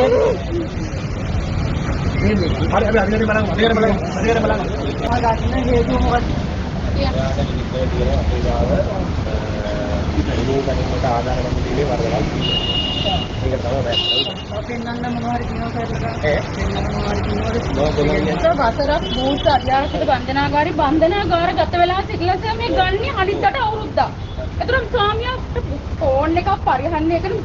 හරි, අපි අධිකාරිය බලමු, අධිකාරිය බලමු, අධිකාරිය බලමු. ගන්න හේතුව මොකක්ද? ඔයාට නිමිත්තේ තියෙන අපේ ගාව එළු ගැනීමට ආධාර වන දේ වරදක් තියෙනවා. ඒක තමයි වැරද්ද. පෙන්වන්න මොනවා හරි තියෙනවා සර්. ඈ? පෙන්වන්න මොනවා හරි තියෙනවද? මොකද කියන්නේ? වසරක් බූස් අධ්‍යාරක්ෂිත බන්ධනාගාරේ බන්ධනාගාර ගත වෙලා සිටලා සර් මේ ගන්නේ අනිද්දාට අවුරුද්දක්. ඒතරම් ස්වාමියාට ෆෝන් එකක් පරිහරණය කරන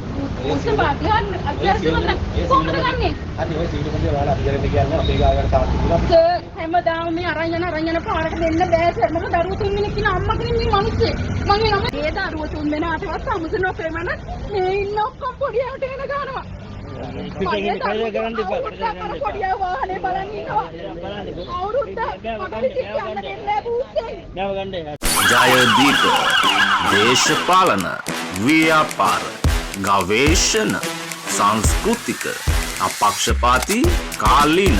බූස් අධ්‍යාරක්ෂිත බන්ධන කොහොමද ගන්නෙ? හරි, ඔය සීල පොතේ ඔයාලා අධිකාරියට කියන්නේ අපේ ගාවට සාක්ෂි තියෙනවා. සර්, හැමදාම මේ අරන් යන අරන් යන පාරට දෙන්න බෑ සර්. මොකද දරුවෝ තුන් දෙනෙක් ඉන්න අම්මා කෙනෙක් මේ මිනිස්සේ. මගේ නම ඒ දරුවෝ තුන් දෙනාටවත් සමුසු නොපෙමන මේ ඉන්න ඔක්කොම පොඩි අයට එන ගන්නවා. මගේ දරුවෝ පොඩි අය වාහනේ බලන් ඉන්නවා. අවුරුද්දක් මට ඉතින් යන්න දෙන්නේ නෑ බූස්සේ. ජයදීප දේශපාලන, ව්‍යාපාර, ගවේෂණ, සංස්කෘතික, අපක්ෂපාතී, කාලීන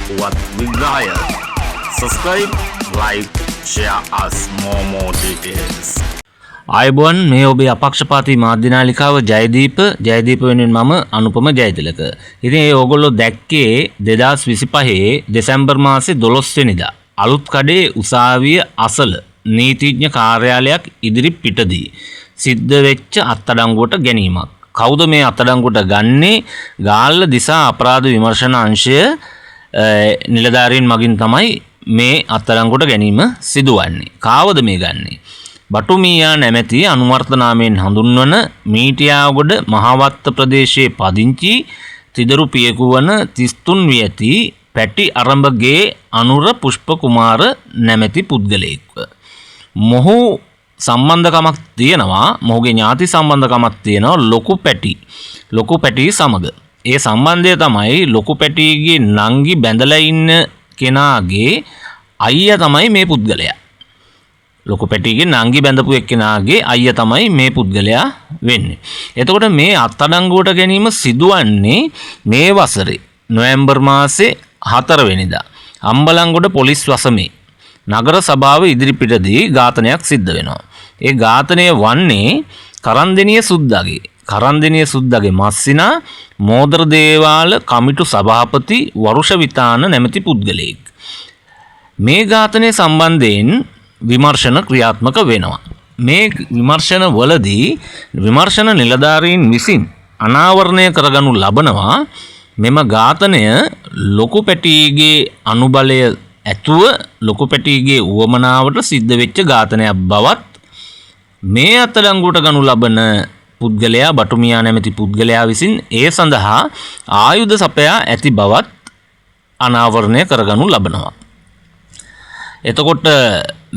පුවත් විග්‍රහය. Subscribe, like, share us more more details. ආයුබෝවන්, මේ ඔබේ අපක්ෂපාතී මාධ්‍ය නාලිකාව ජයදීප. ජයදීප වෙනුවෙන් මම අනුපම ජයතිලක. ඉතින් ඒ ඕගොල්ලෝ දැක්කේ 2025 දෙසැම්බර් මාසේ 12 වෙනිදා අලුත් කඩේ උසාවිය අසල නීතිඥ කාර්යාලයක් ඉදිරි පිටදී සිද්ධ වෙච්ච අත්අඩංගුවට ගැනීමක්. කවුද මේ අත්අඩංගුවට ගන්නේ? ගාල්ල දිසා අපරාධ විමර්ශන අංශය නිලධාරීන් මගින් තමයි මේ අත්අඩංගුවට ගැනීම සිදුවන්නේ. කාවද මේ ගන්නේ? බටුමීයා නැමැති අනුවර්ත නාමයෙන් හඳුන්වන මීටියාගොඩ මහවත්ත ප්‍රදේශයේ පදිංචි තිදරු පියෙකු වන 33 වියැති පැටි අරඹගේ අනුර පුෂ්ප කුමාර නැමැති පුද්ගලයෙක්ව. මොහු සම්බන්ධකමක් තියෙනවා, මොහුගේ ඥාති සම්බන්ධකමක් තියෙනවා ලොකු පැටි සමග. ඒ සම්බන්ධය තමයි ලොකු පැටිගේ නංගි බැඳලා ඉන්න කෙනාගේ අයියා තමයි මේ පුද්ගලයා. ලොකු පැටිගේ නංගි බැඳපු එක්කෙනාගේ අයියා තමයි මේ පුද්ගලයා වෙන්නේ. එතකොට මේ අත්අඩංගුවට ගැනීම සිදුවන්නේ මේ වසරේ නොවැම්බර් මාසේ 4 වෙනිදා අම්බලන්ගොඩ පොලිස් වසමේ නගර සභාව ඉදිරිපිටදී ඝාතනයක් සිද්ධ වෙනවා. ඒ ඝාතනය වන්නේ කරන්දෙනිය සුද්දාගේ. කරන්දෙනිය සුද්දාගේ මස්සිනා මෝදර දේවාල කමිටු සභාපති වරුෂ විතාන නැමැති පුද්ගලයෙක්. මේ ඝාතනය සම්බන්ධයෙන් විමර්ශන ක්‍රියාත්මක වෙනවා. මේ විමර්ශන වලදී විමර්ශන නිලධාරීන් විසින් අනාවරණය කරගනු ලබනවා මෙම ඝාතනය ලොකු පැටිගේ අනුබලය ඇතුව ලොකු පැටිගේ උවමනාවට සිද්ධ වෙච්ච ඝාතනයක් බවත්, මේ අත්අඩංගුවට ගනු ලබන පුද්ගලයා බටුමියා නැමැති පුද්ගලයා විසින් ඒ සඳහා ආයුධ සපයා ඇති බවත් අනාවරණය කරගනු ලබනවා. එතකොට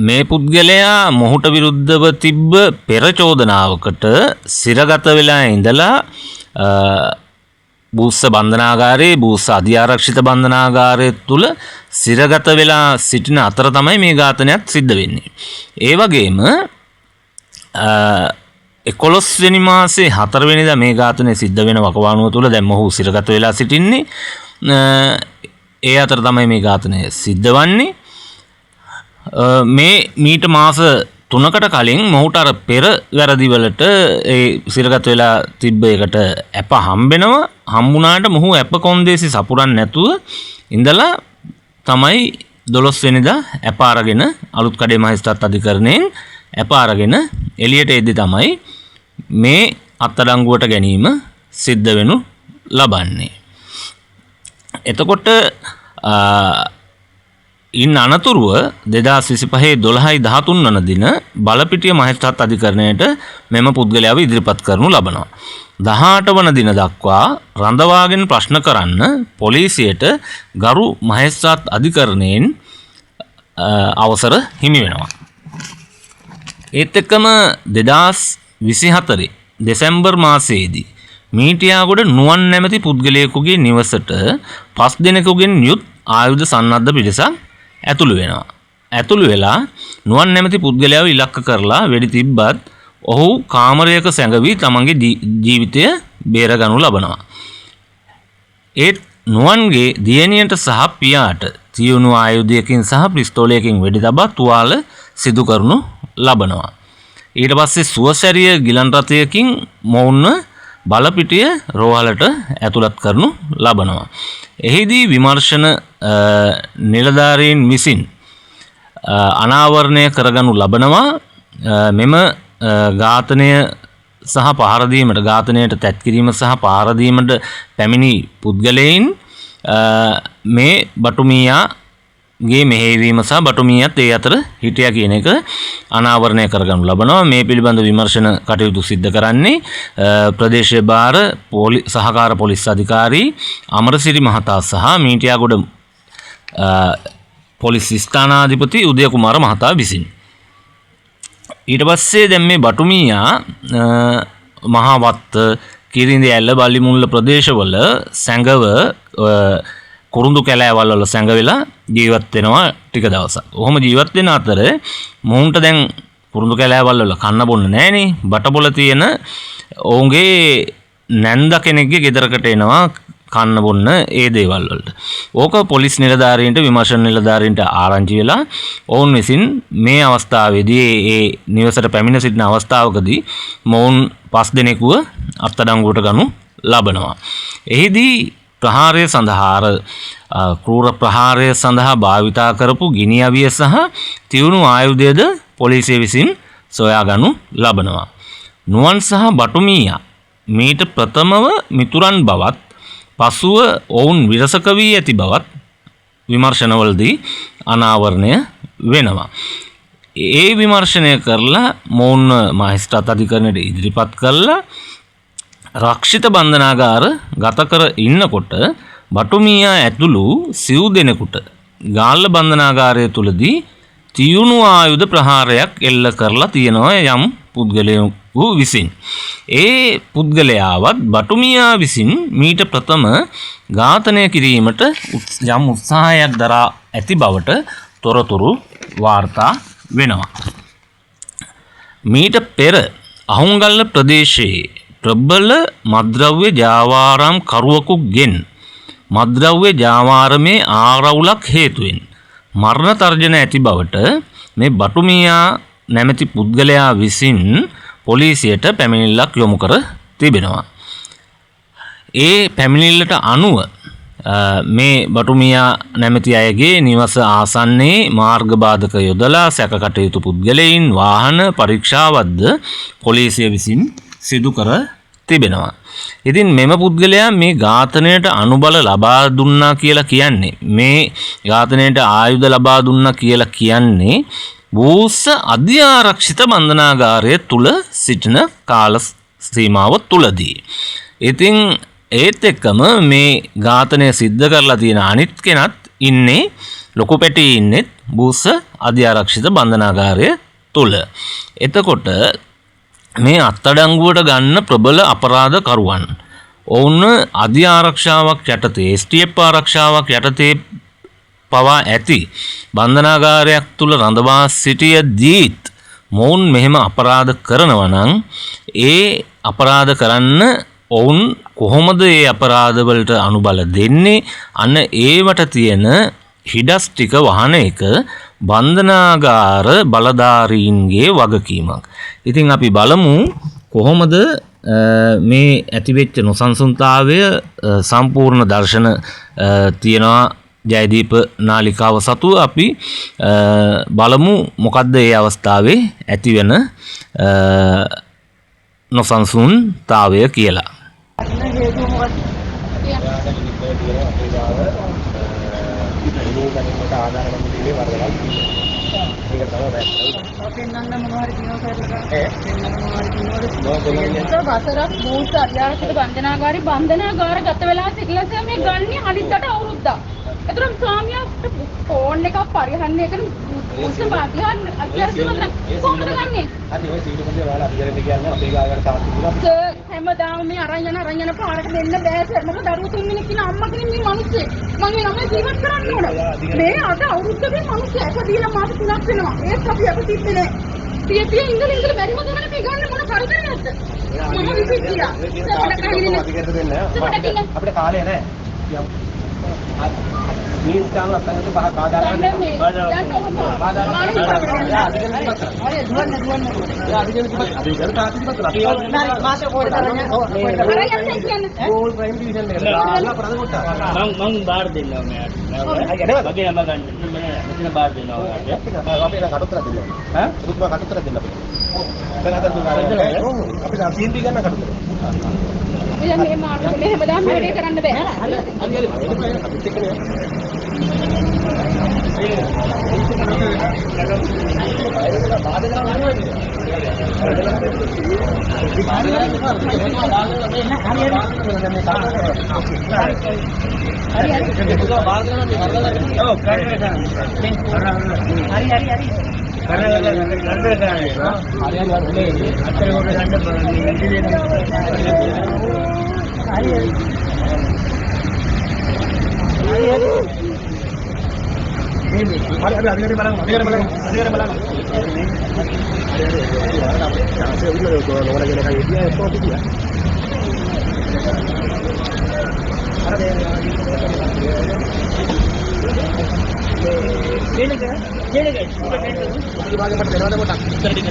මේ පුද්ගලයා මොහුට විරුද්ධව තිබ්බ පෙර චෝදනාවකට සිරගත වෙලා ඉඳලා බූස්ස බන්ධනාගාරයේ, බූස්ස අධිආරක්ෂිත බන්ධනාගාරය තුල සිරගත වෙලා සිටින අතර තමයි මේ ඝාතනයත් සිද්ධ වෙන්නේ. ඒ වගේම 11 වෙනි මාසේ 4 වෙනිදා මේ ඝාතනය සිද්ධ වෙන වකවානුව තුල දැන් මොහු සිරගත වෙලා සිටින්නේ. ඒ අතර තමයි මේ ඝාතනය සිද්ධ වන්නේ. මේ මීට මාස 3කට කලින් මොහුට අර පෙර වැරදිවලට ඒ සිරගත වෙලා තිබ්බ එකට ඇප හම්බෙනවා. හම්බුණාට මොහු ඇප කොන්දේසි සපුරන්නේ නැතුව ඉඳලා තමයි 12 වෙනිදා ඇප අරගෙන අලුත් කඩේ මහේස්ත්‍රාත් අධිකරණයෙන් ඇප අරගෙන එළියට එද්දි තමයි මේ අත්අඩංගුවට ගැනීම සිද්ධ වෙනු ලබන්නේ. එතකොට ඉන් අනතුරුව 2025 12යි 13 වන දින බලපිටිය මහේස්ත්‍රාත් අධිකරණයට මෙම පුද්ගලයාව ඉදිරිපත් කරනු ලබනවා. 18 වන දින දක්වා රඳවාගෙන ප්‍රශ්න කරන්න පොලිසියට ගරු මහේස්ත්‍රාත් අධිකරණයෙන් අවසර හිමි වෙනවා. ඒත් එක්කම 2024 දෙසැම්බර් මාසයේදී මීටියාගොඩ නුවන් නැමැති පුද්ගලයෙකුගේ නිවසට 5 දෙනෙකුගෙන් යුත් ආයුධ සන්නද්ධ පිරිසක් ඇතුළු වෙනවා. ඇතුළු වෙලා නුවන් නැමැති පුද්ගලයාව ඉලක්ක කරලා වෙඩි තිබ්බත් ඔහු කාමරයක සැඟවී තමන්ගේ ජීවිතය බේරගනු ලබනවා. ඒත් නුවන්ගේ දියණියට සහ පියාට තියුණු ආයුධයකින් සහ පිස්තෝලයකින් වෙඩි තබා තුවාල සිදු කරනු ලබනවා. ඊට පස්සේ සුවසැරිය ගිලන් රථයකින් මොවුන්ව බලපිටිය රෝහලට ඇතුළත් කරනු ලබනවා. එහිදී විමර්ශන නිලධාරීන් විසින් අනාවරණය කරගනු ලබනවා මෙම ඝාතනය සහ පහර දීමට, ඝාතනයට තැත් කිරීම සහ පහර දීමට පැමිණි පුද්ගලයන් මේ බටුමීයාගේ මෙහෙයවීම සහ බටුමීයාත් ඒ අතර හිටියා කියන එක අනාවරණය කරගනු ලබනවා. මේ පිළිබඳ විමර්ශන කටයුතු සිද්ධ කරන්නේ ප්‍රදේශීය භාර සහකාර පොලිස් අධිකාරී අමරසිරි මහතා සහ මීටියාගොඩ පොලිස් ස්ථානාධිපති උදය කුමාර මහතා විසින්. ඊට පස්සේ දැන් මේ බටුමීයා මහවත්ත, කිරිඳි ඇල්ල, බල්ලිමුල්ල ප්‍රදේශවල සැඟව කුරුඳු කැලෑවල් වල සැඟවිලා ජීවත් වෙනවා ටික දවසක්. ඔහොම ජීවත් වෙන අතර මොවුන්ට දැන් කුරුඳු කැලෑවල් වල කන්න බොන්න නෑනේ. බටපොළ තියෙන ඔවුන්ගේ නැන්ද කෙනෙක්ගේ ගෙදරකට එනවා කන්න බොන්න ඒ දේවල් වලට. ඕක පොලිස් නිලධාරීන්ට, විමර්ශන නිලධාරීන්ට ආරංචි වෙලා ඔවුන් විසින් මේ අවස්ථාවේදී ඒ නිවසට පැමිණ සිටින අවස්ථාවකදී මොවුන් 5 දෙනෙකුව අත්අඩංගුවට ගනු ලබනවා. එහිදී ප්‍රහාරය සඳහා අර ක්‍රූර ප්‍රහාරය සඳහා භාවිතා කරපු ගිනි අවිය සහ තියුණු ආයුධයද පොලිසිය විසින් සොයා ගනු ලබනවා. නුවන් සහ බටුමීයා මීට ප්‍රථමව මිතුරන් බවත් පසුව ඔවුන් විරසක වී ඇති බවත් විමර්ශනවලදී අනාවරණය වෙනවා. ඒ විමර්ශනය කරලා මොවුන්ව මහේස්ත්‍රාත් අධිකරණයට ඉදිරිපත් කරලා රක්ෂිත බන්ධනාගාර ගත කර ඉන්නකොට බටුමීයා ඇතුළු සිව් දෙනෙකුට ගාල්ල බන්ධනාගාරය තුලදී තියුණු ආයුධ ප්‍රහාරයක් එල්ල කරලා තියෙනවා යම් පුද්ගලයෙකු විසින්. ඒ පුද්ගලයාවත් බටුමීයා විසින් මීට ප්‍රථම ඝාතනය කිරීමට යම් උත්සාහයක් දරා ඇති බවට තොරතුරු වාර්තා වෙනවා. මීට පෙර අහුන්ගල්ල ප්‍රදේශයේ ප්‍රබල මද්‍රව්‍ය ජාවාරම් කරුවකුගෙන් මද්‍රව්‍ය ජාවාරමේ ආරවුලක් හේතුවෙන් මරණ තර්ජන ඇති බවට මේ බටුමීයා නැමැති පුද්ගලයා විසින් පොලිසියට පැමිණිල්ලක් යොමු කර තිබෙනවා. ඒ පැමිණිල්ලට අනුව මේ බටුමීයා නැමැති අයගේ නිවස ආසන්නයේ මාර්ග බාධක යොදලා සැක කටයුතු පුද්ගලයින් වාහන පරීක්ෂාවක්ද පොලිසිය විසින් සිදු කර තිබෙනවා. ඉතින් මෙම පුද්ගලයා මේ ඝාතනයට අනුබල ලබා දුන්නා කියලා කියන්නේ, මේ ඝාතනයට ආයුධ ලබා දුන්නා කියලා කියන්නේ බූස්ස අධ්‍යාරක්ෂිත බන්ධනාගාරය තුල සිටින කාල සීමාව තුලදී. ඉතින් ඒත් එක්කම මේ ඝාතනය සිද්ධ කරලා තියෙන අනිත් කෙනත් ඉන්නේ ලොකු පැටි ඉන්නෙත් බූස්ස අධ්‍යාරක්ෂිත බන්ධනාගාරය තුල. එතකොට මේ අත්අඩංගුවට ගන්න ප්‍රබල අපරාධකරුවන් ඔවුන් අධ්‍යාරක්ෂාවක් යටතේ STF ආරක්ෂාවක් යටතේ පවා ඇති බන්ධනාගාරයක් තුල රඳවා සිටියදීත් මොවුන් මෙහෙම අපරාධ කරනවා නම් ඒ අපරාධ කරන්න ඔවුන් කොහොමද ඒ අපරාධවලට අනුබල දෙන්නේ? අන්න ඒවට තියෙන හිඩස් ටික වහන එක බන්ධනාගාර බලධාරීන්ගේ වගකීමක්. ඉතින් අපි බලමු කොහොමද මේ ඇතිවෙච්ච නොසන්සුන්තාවය සම්පූර්ණ දර්ශන තියෙනවා ජයදීප නාලිකාව සතුව. අපි බලමු මොකද්ද ඒ අවස්ථාවේ ඇතිවෙන නොසන්සුන්තාවය කියලා. හේතුව මොකක්ද? පෙන්නන්න මොනවා හරි කියනවා සර්. පෙන්නන්න මොනවා හරි කියනවද? වසරක් බූස්ස අධ්‍යාරක්ෂිත බන්ධනාගාරේ බන්ධනාගාර ගත වෙලා සිටලා සර් මේ ගන්නේ අනිද්දාට අවුරුද්දක්. එතරම් ස්වාමියාට ෆෝන් එකක් පරිහරණය කරන බූස්ස අධ්‍යාරක්ෂිත බන්ධන කොහොමද ගන්නෙ? හරි ඔය සීල පොතේ ඔයාලා අධිකරණයට කියන්නේ අපේ ගාවට සාක්ෂි තිබුණා. සර් හැමදාම මේ අරන් යන පාරට දෙන්න බෑ සර්. මොකද දරුවෝ තුන් දෙනෙක් ඉන්න අම්මා කෙනෙක් මේ මිනිස්සේ. මං ඒ ළමයි ජීවත් කරන්න ඕන. මේ අද අවුරුද්දකින් මිනිස්සු ඇස දීලා මාස 3ක් වෙනවා. ඒත් අපි අප තිබ්බේ නෑ. තිය තිය ඉඳලා ඉඳලා බැරිම දුන්නනේ මේ ගන්න මොන කරදරයක්ද? මම විසින් ගියා. සර් මට කහින්නේ අධිකරණයට දෙන්න. අපිට කාලය නෑ. මේ ස්ථාන අත්දැකීම් පහක් ආධාර දැන් මේ දැන් කොහොමද? හරි දුවන්න දුවන්න. එයා අධිකරණ තිබ්බත් අධිකරණ තාත්ති තිබ්බත් අපි මාසේ කොහෙද කරන්නේ? අර යන්නේ කියන්නේ. ගෝල් ප්‍රයිම් ඩිවිෂන් එකට දාලා අපරාධ කොටා. මං බාර දෙන්නවා මෙයාට. මගේ නම ගන්න. මෙතන බාර දෙන්නවා ඔයාලට. අපි දැන් කටුතර දෙන්න ඕනේ. ඈ? ඔබතුමා කටුතර දෙන්න අපිට. දැන් හතර තුන අපි දැන් CNB ගන්න කටුතර. දැන් මේ මාර්ග මේ හැමදාම මේ වැඩේ කරන්න බෑ. හරි හරි අපිත් එක්කනේ. ඔව් කරන්නේ. හරි හරි හරි. කරන්නේ. අතර කොට ගන්න හරි හරි. හරි හරි අධිකාරිය බලන්න අධිකාරිය බලන්න අධිකාරිය බලන්න. හරි හරි හරි අපේ චාන්ස් එක උඩ ලෝකන කියන එකයි හිටියා ඔක්කොම හිටියා. අර මේ කෙනෙක් කෙනෙක් විභාගෙ මට දෙනවද පොඩක් ඉස්සර ටික.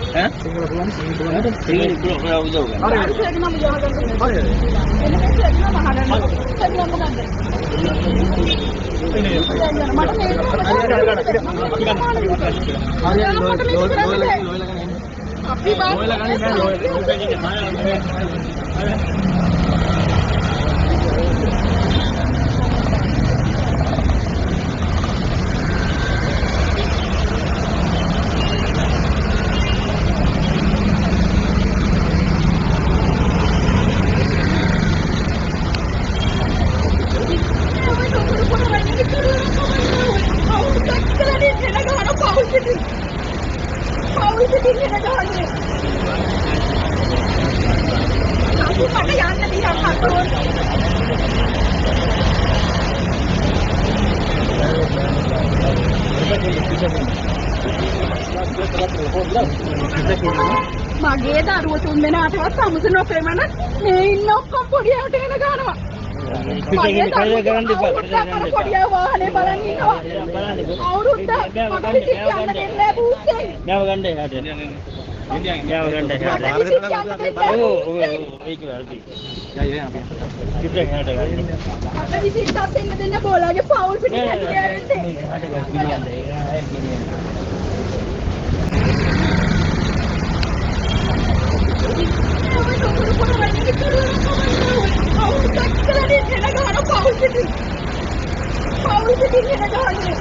ඈ? සිංහල පුළුවන් සිංහල පුළුවන්. සිංහල පුළුවන් උදව් ගන්න. හරි සර් නම ගහගන්න. හරි. එන්න සර් නම අහගන්න. සර් නම ගන්න. මට මේක අපි මට යන්න දිහා හතෝන්. මගේ දරුවෝ තුන් දෙනාටවත් සමුසු නොපෙමන මේ ඉන්න ඔක්කොම පොඩි ඇවට එන ගන්නවා. මගේ කරදර කරන්න එපා. දරුවෝ පොඩි අය වාහනේ බලන් ඉන්නවා. අවුරුද්ද මට විසින් යන්න දෙන්නේ නැහැ බූස්සේ. මෙයාව ගන්න එහාට. මෙයාව ගන්න එහාට. ඔව් ඔව් ඒක වැරදි. චුට්ටක් එහාට ගන්න. මට විසින් තත් දෙන්න දෙන්න බෝලාගේ පවුල් පිටින් හැදි ගෑවෙන්නේ. එහාට ගන්න. ඒක ගෙනියන්න. පවුල් පිටින් එන ගහන්නේ.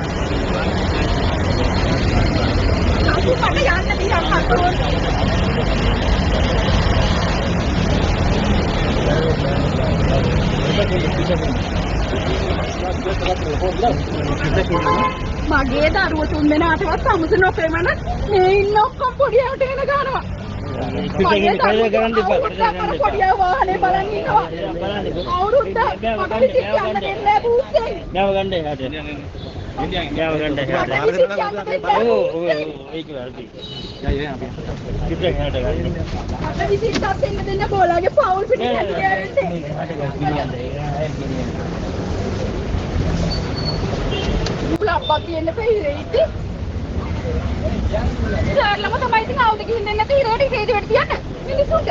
මට යන්න දිහා හතෝන්. මගේ දරුවෝ තුන් දෙනාටවත් සමුසු නොපෙමන මේ ඉන්න ඔක්කොම පොඩි ඇවට එන ගන්නවා. මගේ කරදර කරන්න එපා. දරුවෝ පොඩි අය වාහනේ බලන් ඉන්නවා. අවුරුද්ද මට විසින් යන්න දෙන්නේ නැහැ බූස්සේ. මෙයාව ගන්න එහාට. මෙයාව ගන්න එහාට. ඔව් ඔව් ඒක වැරදි. චුට්ටක් එහාට ගන්න. මට විසින් තත් දෙන්න දෙන්න බෝලාගේ පවුල් පිටින් හැදි ගෑවෙන්නේ. එහාට ගන්න. ඒක ගෙනියන්න. ලබ්බා තියෙන්න බෑ ඉතින්. සර්ලම තමයි ඉතින් අවුද ගිහින් දෙන්න නැති ඉරේට ඉරේට වැඩ තියන්න මිනිසුන්ට.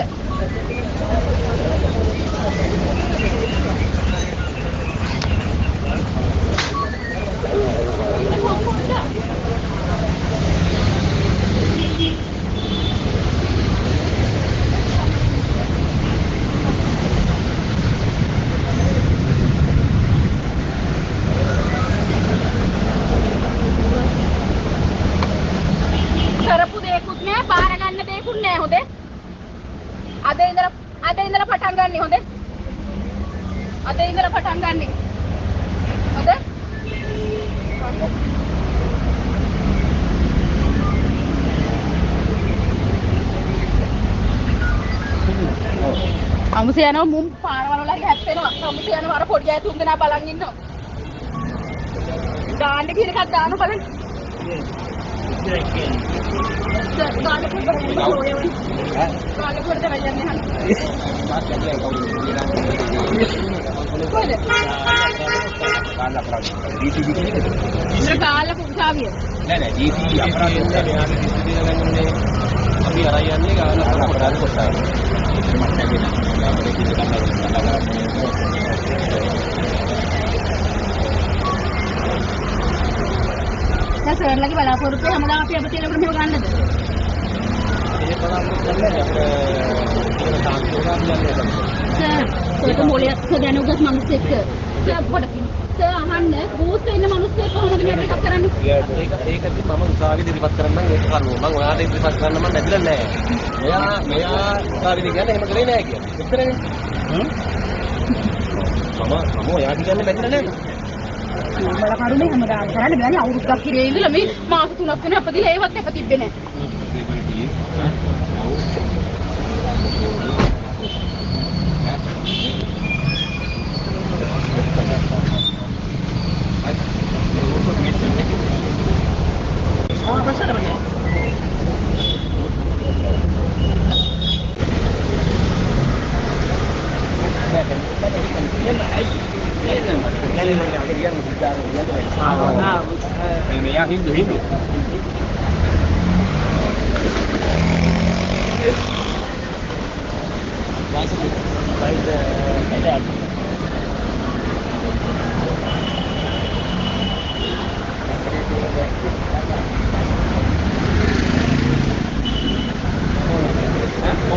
කරපු දෙයක්වත් නෑ. අද ඉඳලා පටන් ගන්නෙ. හොඳ? අමුසෙ යනවා මුම් පාරවල් වල හරි හැප්පෙනවා. අමුසෙ යනවා අර පොඩි අය තුන් දෙනා බලන් ඉන්නවා. දාන්න කියන එකක් දාන්න බලන්න. ගාන පොඩ්ඩක් ඔය ඔය. ගාන පොඩ්ඩක් යන්නේ හරි. කොහෙද? ඉතින් ගාල්ල උසාවිය. නෑ නෑ DP අපරාධ මෙහාට කිසි දෙයක් ගන්නේ අපි අරයි යන්නේ ගාන අපරාධ කොටස. ඒක මට ලැබෙන. අපේ කිසි කතා කරන්නේ. දැන් සර්ලගේ බලාපොරොත්තු හැමදාම අපි අප තියෙනකොට මෙහෙම ගන්නද? ඒ බලාපොරොත්තු නැහැ අපිට ඒක සාන්ති වුණා කියන්නේ. සර් සර්ට මොලයක් දැනුගත් මිනිස්සෙක් සර් පොඩකින් සර් අහන්න බූස් වෙන්න මිනිස්සෙක් කොහොමද මේ ටිකක් කරන්නේ? ඒක ඒක ඉතින් මම උසාවියේ ඉදිරිපත් කරන්නම් ඒක කරුණු. මං ඔයාට ඉදිරිපත් කරන්න මං ලැබිලා නැහැ. මෙයා මෙයා උසාවියේ කියන්නේ එහෙම කරේ නැහැ කියලා. එච්චරනේ. මම මම ඔයාට කියන්නේ බැඳිලා නැහැ. බල කරුණේ හැමදාම කරන්න බෑනේ අවුරුද්දක් හිරේ ඉඳලා මේ මාස 3ක් වෙන අපදිලා ඒවත් අප තිබ්බේ නැහැ. මෙයා Hindu Hindu.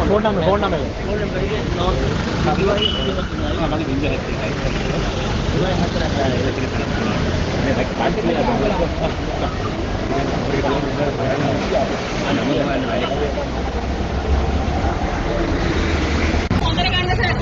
Phone number phone number. මගේ බින්ද 71යි. හොඳට ගන්න සර්.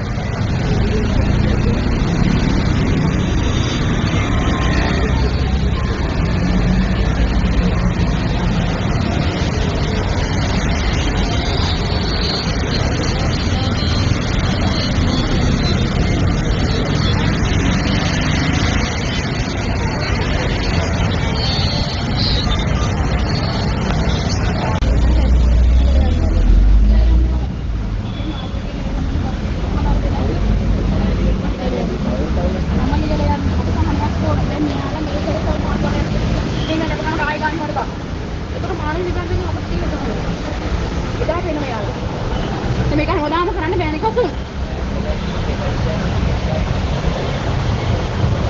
මේක හැමදාම කරන්න බෑනේ කසුන්.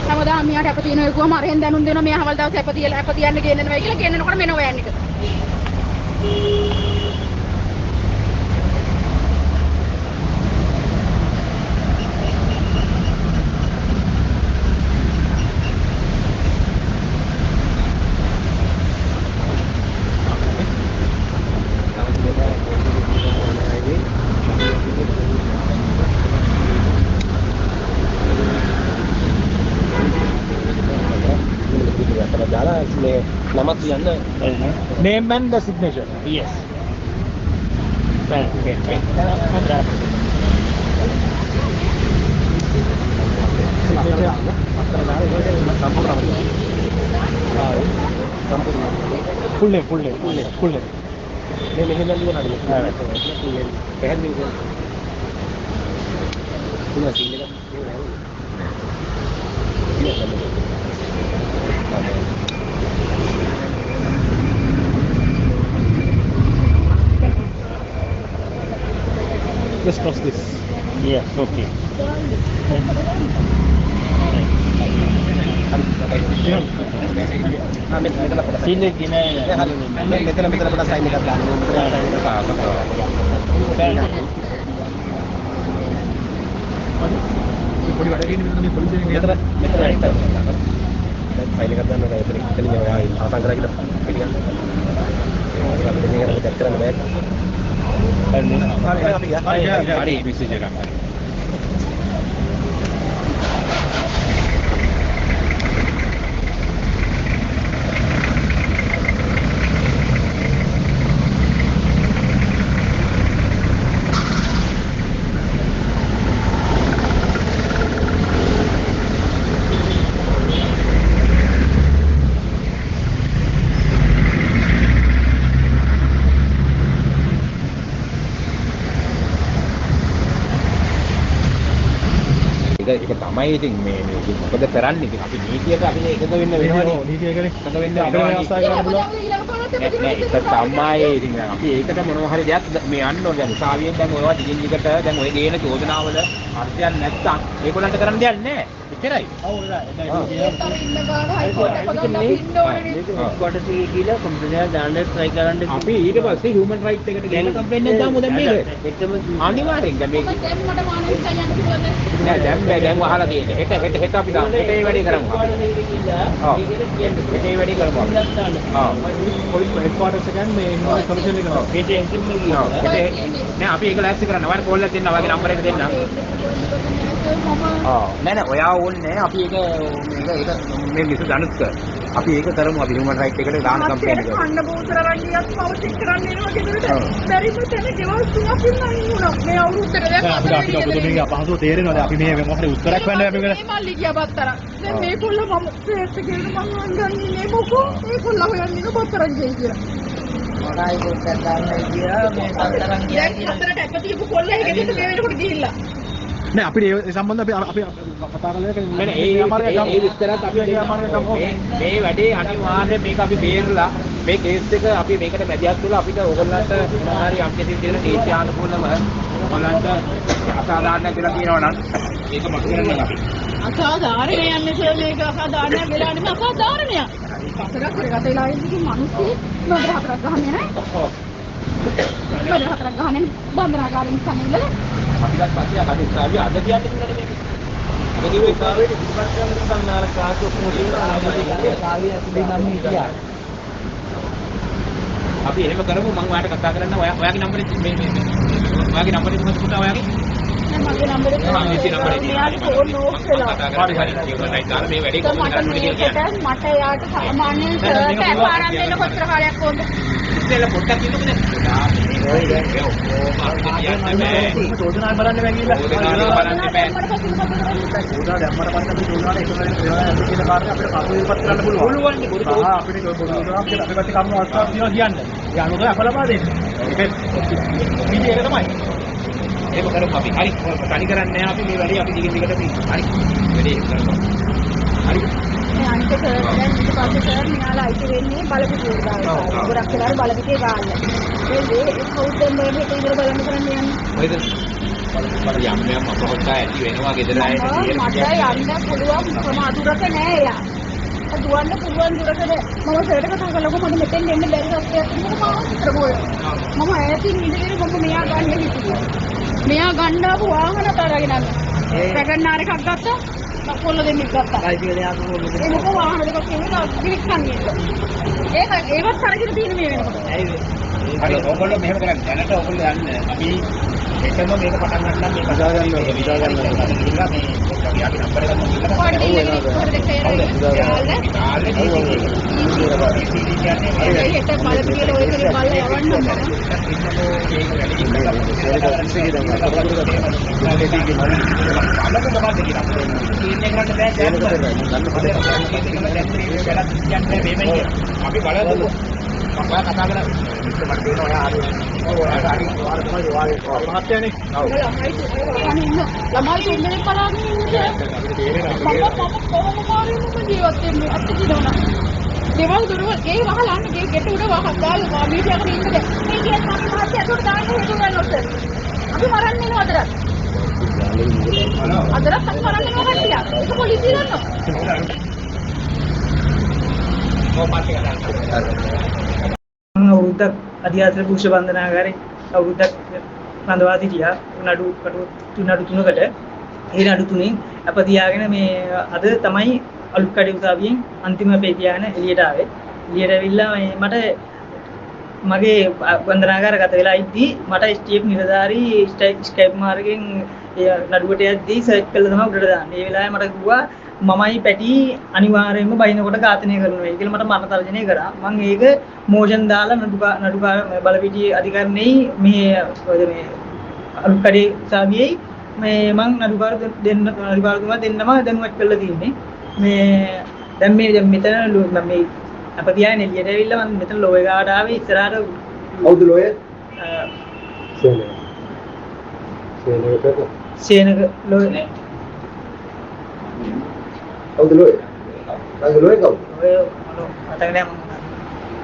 හැමදාම මෙයාට අප තියෙනවා කිව්වම අරෙන් දැනුම් දෙනවා මෙයා හවල් දවසේ අප තියලා අප තියන්න ගේන්නනවා කියලා ගේන්නකොට මෙන්න ඔයන් එක. නමක් ලියන්න. Name and the signature. Yes. Full name, full name, full name, full name. මේ මෙහෙම ලියන්න හරි. Full name. පැහැදිලි කරන්න. තුන සීල් එක. Just cross this. Yes, okay. Seal එක ගෙන මෙතන මෙතන පොඩක් සයින් එකක් දාන්න. මෙතන සයින් එකක් දාන්න. පොඩි වැඩ තියෙන මෙතන මේ පොලිසියෙන් මෙතන මෙතන සයින් එකක් දාන්න ඕනේ. එතන එතනින් ඔයා අවසන් කරා කියලා පිළිගන්න. ඒක අපිට මේක අපිට කරන්න බෑ. හරි හරි හරි මෙසේජ් එකක්. තමයි ඉතින් මේ මේ ඉතින් මොකද කරන්නේ ඉතින් අපි නීතියට අපි එකඟ වෙන්න වෙනවනේ. නීතිය ඒකනේ. එකඟ වෙන්න වෙනවනේ. නෑ ඒක තමයි ඉතින් අපි ඒකට මොනවා හරි දෙයක් මේ යන්න ඕනේ. දැන් උසාවියෙන් දැන් ඔයවා දිගින් දිගට දැන් ඔය ගේන චෝදනාවල අර්ථයක් නැත්තම් ඒගොල්ලන්ට කරන්න දෙයක් නෑ. එච්චරයි. ඔව් ඒත් අර ඉන්න ගාන හයි කෝට් එක පදන්න අපි ඉන්න ඕනේ. කොටස ගිහලා කම්ප්ලේන් එක දාන්න try කරන්න. අපි ඊට පස්සේ හියුමන් රයිට් එකට ගිහලා කම්ප්ලේන් එකක් දාමු දැන් මේක. හෙටම අනිවාර්යෙන් දැන් මේක දැන් මට මානසික යන්න පුළුවන්ද? නෑ දැන් බෑ දැන් වහලා තියෙන්නේ. හෙට හෙට හෙට අපි දාමු. හෙට ඒ වැඩේ කරමු. ඔව්. හෙට ඒ වැඩේ කරමු අපි. ඔව්. පොලිස් හෙඩ්ක්වාටර්ස් එකෙන් මේ හියුමන් කමිෂන් එක කරනවා. හෙට එන්ට්‍රිම ගිහලා. හෙට නෑ අපි ඒක ලෑස්ති කරන්න. ඔයාලට කෝල් එකක් දෙන්න. ඔයාගේ නම්බර් එක දෙන්න. ඔව්. නෑ නෑ ඔයා ඕනේ නෑ. අපි ඒක මේක ඒක මේ මිස් ධනුෂ්ක. අපි ඒක කරමු. අපි හියුමන් රයිට් එකට දාන කම්ප්ලේන් එක. කන්න බෝතල අරන් ගියත් මම චෙක් කරන්න එනවා ගෙදරට. බැරිම තැන ගෙවල් තුනක් ඉන්න අයින් වුණා. මේ අවුරුද්දට දැන් අපිට අපිට ඔබතුමීගේ අපහසුව තේරෙනවා. දැන් අපි මේ මොකක් හරි උත්තරයක් හොයන්න අපි මේ මල්ලි ගියා බත්තරන්. දැන් මේ කොල්ල මම ෆේස් එකේ මං අංගන්නේ නේ මොකෝ. මේ කොල්ල හොයන්නේ නේ බත්තරන් ගියේ කියලා. මොනයි පොඩ්ඩක් දාන්නයි ගියා මේ බත්තරන් ගියා දැන් හතරට ඇප තියපු කොල්ල ඒ ගෙදරට මේ වෙනකොට ගිහිල්ලා. නෑ අපිට ඒ සම්බන්ධ අපි අපි කතා කරලා ඒක නෑ නෑ ඒ ඒ විස්තරات අපි මේ වැඩේ අනිවාර්යයෙන් මේක අපි බේරලා මේ කේස් එක අපි මේකට මැදිහත් වෙලා අපිට ඕගොල්ලන්ට මොනවා හරි යම් කිසි විදිහකට නීත්‍යානුකූලව ඔයගොල්ලන්ට අසාධාරණයක් වෙලා තියෙනවා නම් ඒක මතු කරන්න අපි. අසාධාරණයක් නේ සර් මේක අසාධාරණයක් වෙලා නෙමෙයි අසාධාරණයක්. හතරක් කරගත වෙලා ඉන්නේ ඉතින් මිනිස්සු නඩ හතරක් ගහන්නේ නෑ. ඔව්. නඩ හතරක් ගහන්නේ බන්ධනාගාරෙන් ඉස්සන් ඉල්ලලා. අපිටත් පස්සේ අද උසාවිය අද කියන්න තිබුණානේ මේක. අද කිව්වේ උසාවියට ඉදිරිපත් කරන්න තිබුණා අර කාසු ඔක්කොම තියෙනවා. උසාවිය ඇතුලේ නම් හිටියා. අපි එහෙම කරමු මං ඔයාට කතා කරන්න. ඔයාගේ නම්බරේ මේ මේ ඔයාගේ නම්බරේ මොකද පුතා ඔයාගේ? නෑ මගේ නම්බරේ මං නම්බරේ මෙයාගේ ෆෝන් ඕෆ් වෙලා. කතා කරන්න හරි කියනවා නයි දාලා මේ වැඩේ කොහොමද කරන්න ඕනේ කියලා කියන්න. මට එයාට සාමාන්‍යයෙන් සර්ට ඇප අරන් දෙන්න කොච්චර කාලයක් ඕනද? ඉස්සෙල්ලා පොඩ්ඩක් ඉන්නකෝ දැන්. මේ ඔක්කොම අපිට කියන්න බෑ. චෝදනා බලන්න බෑ කියලා. චෝදනා බලන්න බෑ. චෝදනා දැම්මට පස්සේ අපි චෝදනාවට එකඟ වෙනවා නැද්ද කියන කාරණේ අපිට කරුණු ඉදිරිපත් කරන්න පුළුවන්. පුළුවන් නේ බොරු සහ අපිට බොරු චෝදනා අපිට අපේ පැත්තේ කරුණු අවස්ථාවක් තියෙනවා කියන්න. ඒ අනුව තමයි අප ලබා දෙන්නේ. ඒක විදිය ඒක තමයි. එහෙම කරමු අපි. හරි. තනි කරන්නේ නෑ අපි මේ වැඩේ අපි දිගින් දිගට අපි හරි. වැඩේ එහෙම කරමු. හරි. මේ අනිත් සර් දැන් ඊට පස්සේ සර් මෙයාලා අයිති වෙන්නේ බලපිටියේ ගාන. ගොඩක් වෙලාවට බලපිටියේ ගාන. මේ මේ කවුද දැන් මේ හිත ඉඳලා බලන්න කරන්නේ යන්නේ. කොහෙද? බල යම් යම් අපහසුතා ඇති වෙනවා ගෙදර අයට මට යන්න පුළුවන් ප්‍රමාදුරක නෑ එයා. දුවන්න පුළුවන් දුරක නෑ. මම සර්ට කතා කළා මට මෙතෙන් එන්න බැරි තත්ත්වයක් තිබුණා මාව විතර බෝල. මම ඈතින් ඉඳගෙන මම මෙයා ගන්න හිටියා. මෙයා ගන්න ආපු වාහන තරගෙන යන්න. වැගන් ආර් එකක් ගත්තා. කොල්ල දෙන්නෙක් ගත්තා. ඒ මොකෝ වාහන දෙකක් එන්නේ ගිරික්කන් එන්න. ඒක ඒවත් අරගෙන තියෙන මේ වෙනකොට. හරි ඕගොල්ලෝ මෙහෙම කරන්න. දැනට ඕගොල්ලෝ යන්න. අපි හෙටම මේක පටන් ගන්න මේ කතා ගන්න ඕනේ. විදා ගන්න ඕනේ. ගිහිල්ලා මේ අපි අපි නම්බර් එකක් දීලා කොහෙද ඉන්නේ? කොහෙද කේරේ? තාලේ DCD කියන්නේ මේ හෙට බලපිටියට ඔය කෙනෙක් බලලා යවන්නම් මම. බලමු මොකද්ද කියලා. තීරණය කරන්න බෑ දැන්. අපි බලමු. ඔයා කතා කරලා මිස්ටර් මට තේරෙනවා ඔයා හරි. ඔව් ඔයා හරි. ඔයාලා තමයි ඔයාගේ මහත්තයානේ. ළමයි තුන් ඉන්න. ළමයි තුන් දෙනෙක් බලාගෙන ඉන්නේ. අපිට තේරෙනවා. මම මම කොහොම මාරියම ජීවත් වෙන්නේ ඇත්ත කියනවා. ගෙවල් දොරවල් ගේ වහලා අන්න ගේ ගෙට උඩ වහලා දාලා මීඩියා කරේ ඉන්න බෑ. මේ කියන්නේ මගේ මහත්තයා ඒකට දාන්න හේතු ගන්න ඔතන. අපි මරන්න එනවා අදරත්. අදරත් අපි මරන්න එනවා කට්ටිය. ඒක පොලිසිය දන්නවා. ඔව් පස්සේ කතා කරමු. මම අවුරුද්දක් අධ්‍යාත්මික පුරුෂ බන්ධනාගාරේ අවුරුද්දක් රඳවා සිටියා. නඩු කටු නඩු තුනකට. ඒ නඩු තුනෙන් අප තියාගෙන මේ අද තමයි අලුත් කඩේ උසාවියෙන් අන්තිම අපේ තියාගෙන එළියට ආවේ. එළියට ඇවිල්ලා මේ මට මගේ බන්ධනාගාර ගත වෙලා ඉද්දී මට STF නිලධාරී ස්කයිප් මාර්ගයෙන් ඒ නඩුවට යද්දී සර්ච් කරලා තමයි උඩට දාන්නේ. ඒ වෙලාවේ මට කිව්වා මමයි පැටි අනිවාර්යයෙන්ම බයිනකොට ඝාතනය කරනවා කියලා මට මරණ තර්ජනය කරා. මං ඒක මෝෂන් දාලා නඩුකාර බලපිටියේ අධිකරණයේ මේ ඔය මේ අලුත් කඩේ උසාවියේ මේ මං නඩුකාර දෙන්න නඩුකාරතුමා දෙන්නම දැනුවත් කරලා තින්නේ. මේ දැන් මේ දැන් මෙතන මම මේ අප තියාගෙන එළියට ඇවිල්ලා මං මෙතන ලෝය ගාවට ආවේ ඉස්සරහට. කවුද ලෝය? සේනක. සේනක කරලා. සේනක ලෝය. කවුද ලෝයර්? ඔයාගේ ලෝයර් කවුද? ඔය මට මතක නෑ මම.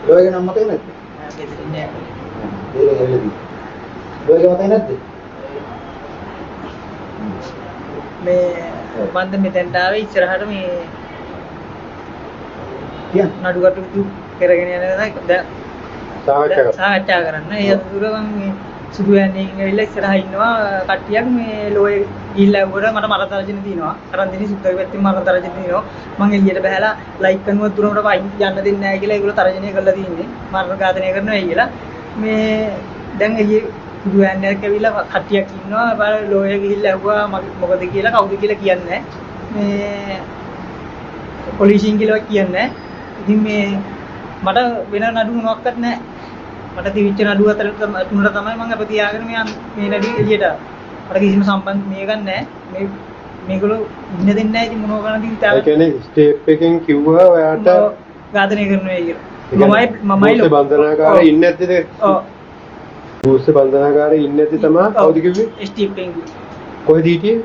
ලෝයර්ගේ නම මතක නැද්ද? නෑ ගෙදර ඉන්නේ. ගෙදර ඇවිල්ලා තියෙන්නේ. ලෝයර්ගේ මතක නැද්ද? මේ මම දැන් මෙතෙන්ට ආවේ ඉස්සරහට මේ කියන්න. නඩු කටයුතු කරගෙන යන දැන් සාකච්ඡා කරන්න. ඒ අතුරු මම මේ සුදු යන්නේ ඇවිල්ලා ඉස්සරහා ඉන්නවා කට්ටියක් මේ ලෝය ගිහිල්ලා ඇහුවට මට මරණ තර්ජන තියෙනවා. අරන් දෙන්නේ සුද්දගේ පැත්තෙන් මරණ තර්ජන තියෙනවා. මං එළියට බහැලා ලයික් කරනවත් දුරමට යන්න දෙන්නේ නැහැ කියලා ඒගොල්ලෝ තර්ජනය කරලා තියෙන්නේ. මරණ ඝාතනය කරනවා කියලා. මේ දැන් එළියේ සුදු යන්නේක් ඇවිල්ලා කට්ටියක් ඉන්නවා. බල ලෝය ගිහිල්ලා ඇහුවා මොකද කියලා කවුද කියලා කියන්නේ නැහැ. මේ පොලිසියෙන් කියලා කියන්නේ නැහැ. ඉතින් මේ මට වෙන නඩු මොනක්වත් නැහැ. මට තිබිච්ච නඩු අතර තුනට තමයි මං අප තියාගෙන මේ මේ නඩුව එළියට ආවේ. මට කිසිම සම්බන්ධ මේකක් නැහැ. මේ මේගොල්ලෝ ඉන්න දෙන්නේ නැහැ. ඉතින් මොනව කරන්නද ඉතින් ඒ කියන්නේ ස්ටෙප් එකෙන් කිව්වා ඔයාට ඝාතනය කරනවා කියලා. මමයි ලොකු බන්ධනාගාරේ ඉන්නේ නැද්ද? ඔව්. පූස්ස බන්ධනාගාරේ ඉන්නේ නැද්ද තමයි කවුද කිව්වේ? ස්ටෙප් එකෙන් කිව්වේ. කොහෙද හිටියේ?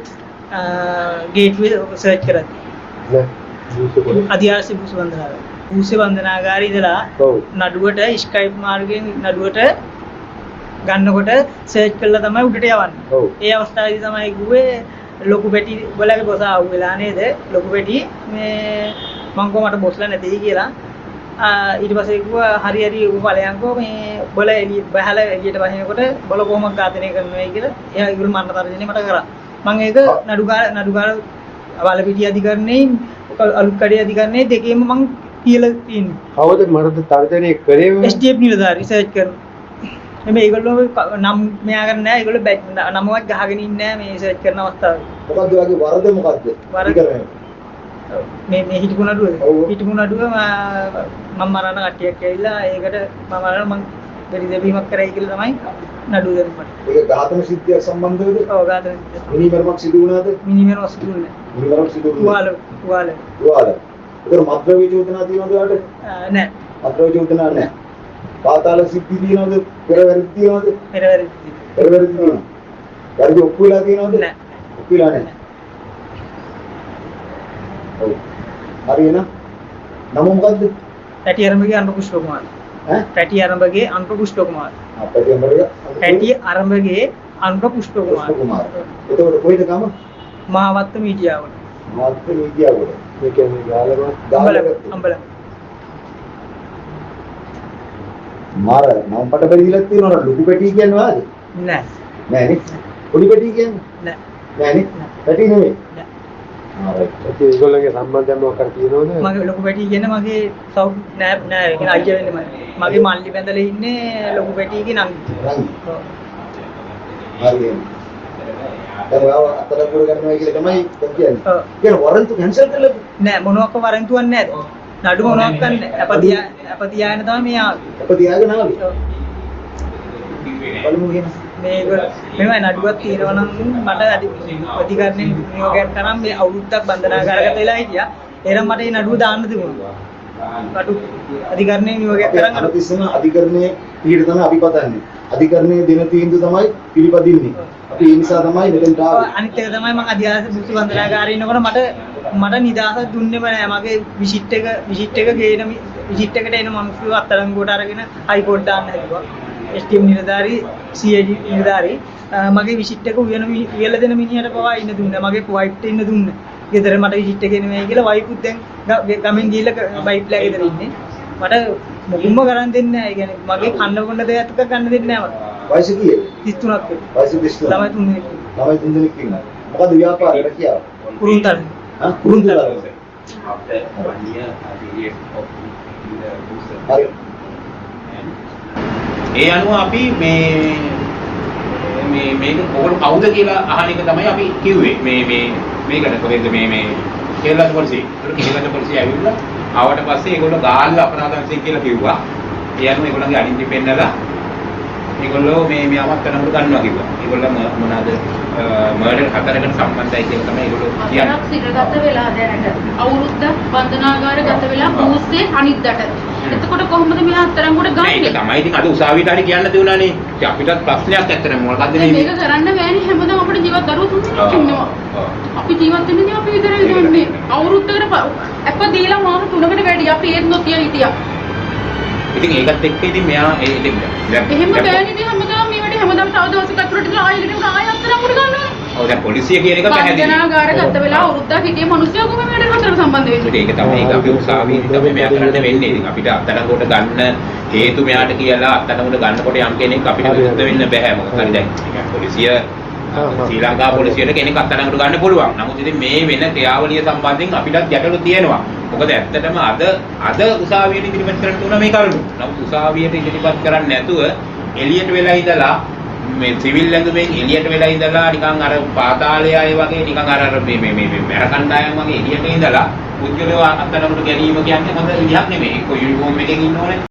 ගේට්වේ සර්ච් කරද්දී. නෑ. පූස්ස කොහෙද? අධිආශ්‍රය පූස්ස බන්ධනාගාරේ. පූස්ස බන්ධනාගාරේ ඉඳලා නඩුවට ස්කයිප් මාර්ගයෙන් නඩුවට ගන්නකොට සර්ච් කරලා තමයි උඩට යවන්නේ. ඒ අවස්ථාවේදී තමයි කිව්වේ ලොකු පැටි ඔයාලගේ බොස ආව් වෙලා නේද? ලොකු පැටි මේ මං කෝ මට බොස්ලා නැtei කියලා. ඊට පස්සේ කිව්වා හරි හරි ඌ ඵලයන්කෝ මේ ඔයාලා එළිය බහලා එළියට වහිනකොට බොල කොහොමද ඝාතනය කරනවයි කියලා. එයා ඒගොල්ලෝ මරණ තර්ජනය මට කරා. මං ඒක නඩුකාර වලපිටිය අධිකරණේ අලුත් කඩේ අධිකරණේ දෙකේම මං කියලා තියෙන්නේ. කවුද මරණ තර්ජනය කරේ? STF නිලධාරි සර්ච් කරන. මේ ඒගොල්ලෝ නම් මෙයා කරන්නේ නැහැ. ඒගොල්ලෝ නමවත් ගහගෙන ඉන්නේ නැහැ මේ සර්ච් කරන අවස්ථාවේ. මොකද්ද ඔයාගේ වරද මොකද්ද? වරද මේ මේ හිටපු නඩුවද? හිටපු නඩුව මම මරණ කට්ටියක් ඇවිල්ලා ඒකට මම මරන මං බැරි දෙවීමක් කරයි කියලා තමයි නඩුව දැම්මේ මට. ඒක ඝාතන සිද්ධියක් සම්බන්ධවද? ඔව් ඝාතන සිද්ධියක්. මිනිමරමක් සිදු වුණාද? මිනිමරමක් සිදු වුණේ නැහැ. මිනිමරමක් සිදු වුණේ තුවාල. තුවාල. ඒතර මත්ද්‍රව්‍ය චෝදනා තියෙනවද ඔයාලට? නෑ. මත්ද්‍රව්‍ය චෝදනා නෑ. පාතාල සිද්ධි තියෙනවද? පෙර වැරදි තියෙනවද? පෙර වැරදි. පෙර වැරදි තියෙනවා. වැරදි ඔප්පු වෙලා තියෙනවද? නෑ. ඔප්පු වෙලා නෑ. ඔව්. හරි එහෙනම් නම මොකද්ද? පැටි අරඹගේ අනුප පුෂ්ප කුමාර. ඈ? පැටි අරඹගේ අනුප පුෂ්ප කුමාර. ආ පැටි අරඹගේ පැටි අරඹගේ අනුප පුෂ්ප කුමාර. කුමාර. එතකොට කොහෙද ගම? මාවත්ත මීඩියාවල. මාවත්ත මීඩියාවල. ඒ කියන්නේ ගාලම අම්බලම. මාර නම් පට බැරිලක් තියෙනවා ලොකු පැටි කියන්නේ ඔයාද? නෑ. නෑ නේ. පොඩි පැටි කියන්නේ? නෑ. නෑ නේ. පැටි නෙමෙයි. නෑ. ආ රයිට්. ඉතින් ඒගොල්ලන්ගේ සම්බන්ධයක් මොකක් හරි තියෙනවද? මගේ ලොකු පැටි කියන්නේ මගේ සව් නෑ නෑ ඒ කියන්නේ අයියා වෙන්නේ මට. මගේ මල්ලි බැඳලා ඉන්නේ ලොකු පැටිගේ නංගි. නංගි. ඔව්. හරි එහෙනම්. දැන් ඔයාව අත්අඩංගුවට ගන්නවා කියලා තමයි දැන් කියන්නේ. ඔව්. කියන්නේ වරන්තු කැන්සල් කළාද? නෑ මොනවාක්ව වරන්තුවක් නෑ. නඩු මොනවාක් නැහැ. අප තියාගෙන තමයි මේ ආවේ. අප තියාගෙන ආවේ. ඔව්. බලමු එහෙනම්. මේක මෙහෙමයි නඩුවක් තියෙනවා නම් මට අධිකරණයෙන් නියෝගයක් තරම් මේ අවුරුද්දක් බන්ධනාගාරගත වෙලා හිටියා. එහෙනම් මට මේ නඩුව දාන්න තිබුණා. කටු අධිකරණයෙන් නියෝගයක් කරන් අර තිස්සම අධිකරණයේ පිළිට තමයි අපි පතන්නේ. අධිකරණයේ දෙන තීන්දුව තමයි පිළිපදින්නේ. අපි ඒ නිසා තමයි මෙතෙන්ට ආවේ. අනිත් එක තමයි මං අධිආස බුසු බන්ධනාගාරේ ඉන්නකොට මට නිදහස දුන්නෙම නෑ. මගේ විසිට් එක ගේන විසිට් එකට එන මිනිස්සු අත්අඩංගුවට අරගෙන හයිකෝට් දාන්න හැදුවා. STM නිලධාරි CID නිලධාරි මගේ විසිට් එක උයලා දෙන මිනිහට පවා ඉන්න දුන්නා. මගේ වයිෆ්ට ඉන්න දුන්නා. ගෙදර මට විසිට් එක එන්නේ කියලා වයිෆුත් දැන් ගමෙන් ගිහිල්ලා වයිෆ්ලා ගෙදර ඉන්නේ. මට මොකුම්ම කරන් දෙන්නේ නෑ. ඒ කියන්නේ මගේ කන්න බොන්න දෙයක් එකක් ගන්න දෙන්නේ නෑ මට. වයස කීයද? 33ක් විතර. වයස 33. ළමයි 3 දෙනෙක් ඉන්නවා. ළමයි 3 දෙනෙක් ඉන්නවා. මොකද්ද ව්‍යාපාරය රැකියාව? කුරුන්තල. හා කුරුන්තල. හරි. ඒ අනුව අපි මේ මේ මේක ඔයගොල්ලෝ කවුද කියලා අහන එක තමයි අපි කිව්වේ. මේ මේ මේකට කොහෙන්ද මේ මේ කේරළා පොලිසිය. ඒක කේරළා පොලිසිය ඇවිල්ලා ආවට පස්සේ ඒගොල්ලෝ ගාල්ල අපරාධ අංශය කියලා කිව්වා. ඒ අනුව ඒගොල්ලන්ගේ අඩින්ටි පෙන්නලා ඒගොල්ලෝ මේ මේ අමත් කරනකොට ගන්නවා කිව්වා. ඒගොල්ලෝ මොනවාද මර්ඩර් හතරකට සම්බන්ධයි කියලා තමයි ඒගොල්ලෝ කියන්නේ. හතරක් සිරගත වෙලා දැනට අවුරුද්දක් බන්ධනාගාරගත වෙලා පූස්සේ අනිද්දාට. එතකොට කොහොමද මෙයා අත්අඩංගුවට නෑ ඒක ගන්නෙ? තමයි ඉතින් අද උසාවියට හරි කියන්න තියුණානේ. ඉතින් අපිටත් ප්‍රශ්නයක් ඇත්තටම මොකද්ද දැන් මේ මේක කරන්න බෑනේ හැමදාම අපිට ජීවත් දරුවෝ තුන් දෙනෙක් ඉන්නවා. ඔව්. අපි ජීවත් වෙන්නේ අපි විතරයි දන්නේ. අවුරුද්දකට අප දීලා මාස 3කට වැඩි අපි ඒත් නොතිය හිටියා. ඉතින් ඒකත් එක්ක ඉතින් මෙයා ඒ ඉතින් දැන් එහෙම දැන් බෑනේ ඉතින් හැමදාම මේ වැඩේ හැමදාම තව දවසක් ඇතුළට ඉඳලා ආයෙ ඉඳලා ආයෙ අත්අඩංගුවට ගන්න ඕනේ. ඔව් දැන් පොලිසිය කියන එක පැහැදිලි. බන්ධනාගාර ගත වෙලා අවුරුද්දක් හිටිය මිනිස්සු කොහොම මේ වැඩේ හතරට සම්බන්ධ වෙන්නේ? ඒක තමයි ඒක අපි උසාවියේ තමයි මෙයා කරන්න වෙන්නේ. ඉතින් අපිට අත්අඩංගුවට ගන්න හේතු මෙයාට කියලා අත්අඩංගුවට ගන්නකොට යම් කෙනෙක් අපිට විරුද්ධ වෙන්න බෑ. මොකද හරි දැන් ඒ කියන්නේ පොලිසිය ශ්‍රී ලංකා පොලිසියට කෙනෙක් අත්අඩංගුවට ගන්න පුළුවන්. නමුත් ඉතින් මේ වෙන ක්‍රියාවලිය සම්බන්ධයෙන් අපිටත් ගැටලු තියෙනවා. මොකද ඇත්තටම අද අද උසාවියට ඉදිරිපත් කරන්න තුන මේ කරුණු. නමුත් උසාවියට ඉදිරිපත් කරන්නේ නැතුව එළියට වෙලා ඉඳලා මේ සිවිල් ඇඳුමෙන් එළියට වෙලා ඉඳලා නිකන් අර පාතාලය අය වගේ නිකන් අර අර මේ මේ මේ මැර කණ්ඩායම් වගේ එළියට ඉඳලා පුද්ගලයෝ අත්අඩංගුවට ගැනීම කියන්නේ හොඳ විදිහක් නෙමෙයි. එක්ක යුනිෆෝම් එකෙන් ඉන්න ඕනේ.